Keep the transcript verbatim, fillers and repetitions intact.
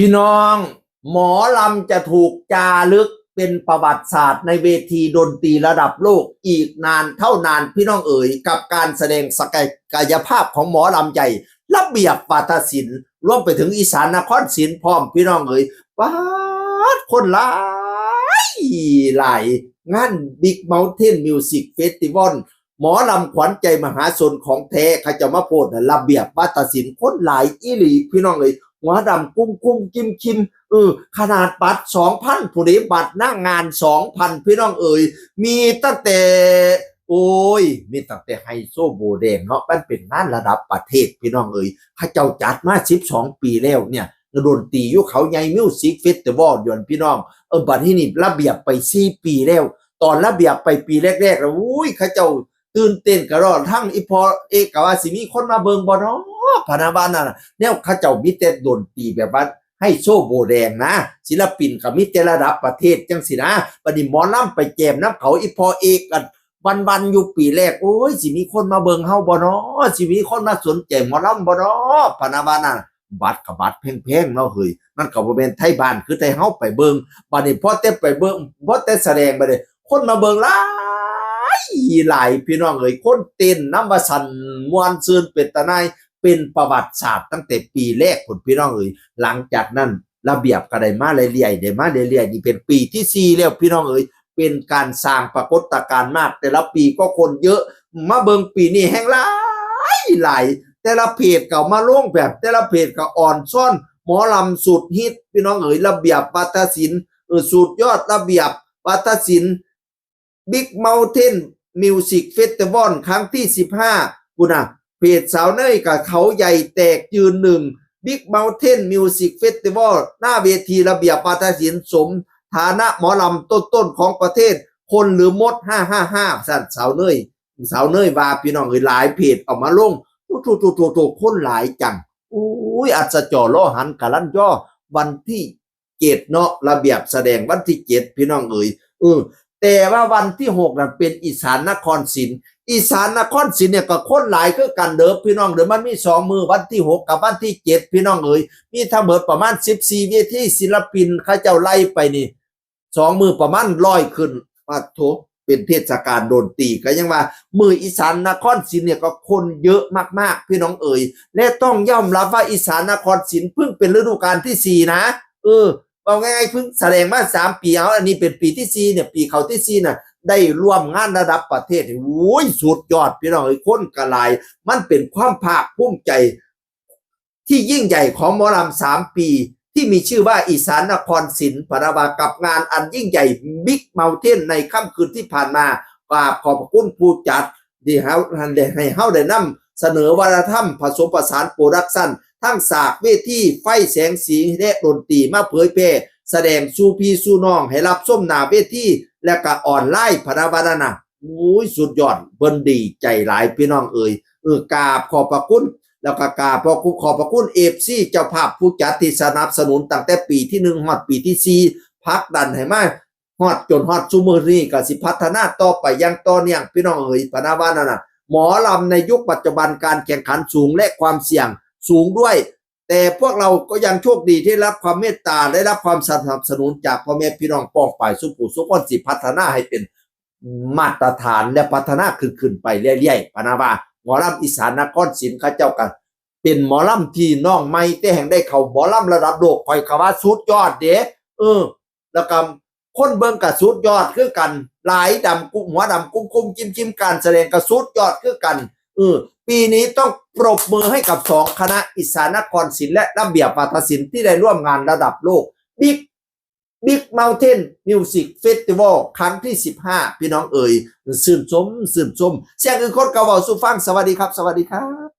พี่น้อง หมอลำจะถูกจารึกเป็นประวัติศาสตร์ในเวทีดนตรีระดับโลกอีกนานเท่านานพี่น้องเอ๋ย กับการแสดงศักยภาพของหมอลำใหญ่ ระเบียบวาทศิลป์ รวมไปถึงอีสานนครศิลป์พร้อมพี่น้องเอ๋ย ป๊าด คนหลายหลาย งาน Big Mountain Music Festival หมอลำขวัญใจมหาชนของแท้ เขาเจ้ามาโพสต์นะ ระเบียบวาทศิลป์ คนหลายอีหลีพี่น้องเอ๋ย หัวดำกุ้มกุ้มกิมกิม เออ ขนาดบัตรสองพัน ผู้ใดบัตรหน้างานสองพัน พี่น้องเอ๋ย มีตั้งแต่ โอ้ย มีตั้งแต่ไฮโซโบแดงเนาะ มันเป็นงานระดับประเทศพี่น้องเอ๋ย เขาเจ้าจัดมาสิบสองปีแล้วเนี่ย ดนตรีอยู่เขาใหญ่ Music Festival ยวนพี่น้อง เออ บัดที่นี่ระเบียบไปสี่ปีแล้ว ตอนระเบียบไปปีแรกๆแล้ว อุ้ย เขาเจ้าตื่นเต้นกะรอด ทั้งอีพ่อเอกกะว่าสิมีคนมาเบิ่งบ่เนาะ พะนะว่านั่นน่ะ แนวเขาเจ้ามีแต่ดนตรีแบบว่าไฮโซโบแดงนะ ศิลปินก็มีแต่ระดับประเทศจังสินะ บัดนี้หมอลำไปแจมนำเขา อีพ่อเอกกันวันๆอยู่ปีแรก โอ้ย สิมีคนมาเบิ่งเฮาบ่เนาะ สิมีคนมาสนใจหมอลำบ่เนาะ พะนะว่านั่น บัตรก็บัตรแพงๆเนาะเฮ้ย มันก็บ่แม่นไทบ้านคือไทเฮาไปเบิ่ง บัดนี้พอแต่ไปเบิ่ง พอแต่แสดงบัดนี้ คนมาเบิ่งหลายหลายพี่น้องเอ๋ย คนเต้นนำว่าซั่น ม่วนซื่นเป็นตาหน่าย เป็นประวัติศาสตร์ตั้งแต่ปีแรกพุ้นพี่น้องเอ๋ย หลังจากนั้นระเบียบก็ได้มาเรื่อยๆ ได้มาเรื่อยๆ นี่เป็นปีที่สี่แล้วพี่น้องเอ๋ย เป็นการสร้างปรากฏการณ์มาก แต่ละปีก็คนเยอะ มาเบิ่งปีนี้แฮงหลายหลาย แต่ละเพจก็เอามาลงแบบ แต่ละเพจก็ออนซ่อนหมอลำสุดฮิตพี่น้องเอ๋ย ระเบียบวาทศิลป์ เออ สุดยอดระเบียบวาทศิลป์ Big Mountain Music Festival ครั้งที่สิบห้า พุ้นน่ะ เพจสาวเนยกับเขาใหญ่แตกยืนหนึ่ง Big Mountain Music Festival หน้าเวทีระเบียบวาทศิลป์ สมฐานะหมอลำต้นๆของประเทศ คนหรือมด ฮ่าฮ่าฮ่า ซั่นสาวเนย สาวเนยว่าพี่น้องเอ๋ย หลายเพจเอามาลง โอ้โถโถโถโถ คนหลายจัง อุ้ย อัศจรรย์ ลอหันกะลันยอ วันที่เจ็ดเนาะ ระเบียบแสดงวันที่เจ็ดพี่น้องเอ๋ย เออ แต่ว่าวันที่หกนั่นเป็นอีสานนครศิลป์ อีสานนครศิลป์เนี่ยก็คนหลายคือกันเด้อพี่น้องเด้อ มันมีสองมื้อ วันที่หกกับวันที่เจ็ดพี่น้องเอ๋ย มีทั้งหมดประมาณสิบสี่เวที ศิลปินเขาเจ้าไล่ไปนี่ สองมื้อประมาณร้อยขึ้น ปะโถ เป็นเทศกาลดนตรี ก็ยังว่ามื้ออีสานนครศิลป์เนี่ยก็คนเยอะมากๆพี่น้องเอ๋ย และต้องยอมรับว่าอีสานนครศิลป์เพิ่งเป็นฤดูกาลที่สี่นะ เออ เอาง่ายๆ เพิ่งแสดงมาสามปี เอา อันนี้เป็นปีที่สี่เนี่ย ปีเขาที่สี่น่ะ ได้ร่วมงานระดับประเทศ โอ้ย สุดยอดพี่น้องเอ๋ย คนก็หลาย มันเป็นความภาคภูมิใจ ที่ยิ่งใหญ่ของหมอลำสามปี ที่มีชื่อว่าอีสานนครศิลป์ พะนะว่า กับงานอันยิ่งใหญ่ Big Mountain ในค่ำคืนที่ผ่านมา กราบขอบพระคุณผู้จัด ที่เฮา ได้ให้เฮาได้นำเสนอวัฒนธรรมผสมผสานโปรดักชัน ทั้งฉากเวที ไฟ แสงสี และดนตรีมาเผยแพร่ แสดงสู่พี่สู่น้องให้รับชมหน้าเวที และก็ออนไลน์ พะนะว่านั่นน่ะ โอ้ย สุดยอด เพิ่นดีใจหลายพี่น้องเอ๋ย เออ กราบขอบพระคุณ แล้วก็กราบขอบพระคุณ ขอบพระคุณ เอฟซี เจ้าภาพผู้จัดที่สนับสนุนตั้งแต่ปีที่หนึ่งฮอดปีที่สี่ ผลักดันให้มาฮอดจนฮอดซุมื้อนี้ ก็สิพัฒนาต่อไปอย่างต่อเนื่องพี่น้องเอ๋ย พะนะว่านั่นน่ะ หมอลำในยุคปัจจุบันการแข่งขันสูงและความเสี่ยงสูงด้วย แต่พวกเราก็ยังโชคดีที่ได้รับความเมตตา ได้รับความสนับสนุนจากพ่อแม่พี่น้องป้องปายสู่ผู้สู่คน สิพัฒนาให้เป็นมาตรฐานและพัฒนาขึ้นขึ้นไปเรื่อยๆ พะนะว่า หมอลำอีสานนครศิลป์เขาเจ้าก็เป็นหมอลำที่น้องใหม่ แต่แห่งได้เข้าหมอลำระดับโลก ข้อยก็ว่าสุดยอดเด้ เออ แล้วก็คนเบิ่งก็สุดยอดคือกัน หลายดำกุ้มหัวดำกุ้มกุ้มจิ้มจิ้ม การแสดงก็สุดยอดคือกัน เออ ปีนี้ต้องปรบมือให้กับสองคณะ อีสานนครศิลป์และระเบียบวาทศิลป์ ที่ได้ร่วมงานระดับโลก Big Big Mountain Music Festival ครั้งที่สิบห้า พี่น้องเอ๋ย ชื่นชม ชื่นชม เสียงอื่นคนก็เว้าสู่ฟัง สวัสดีครับ สวัสดีครับ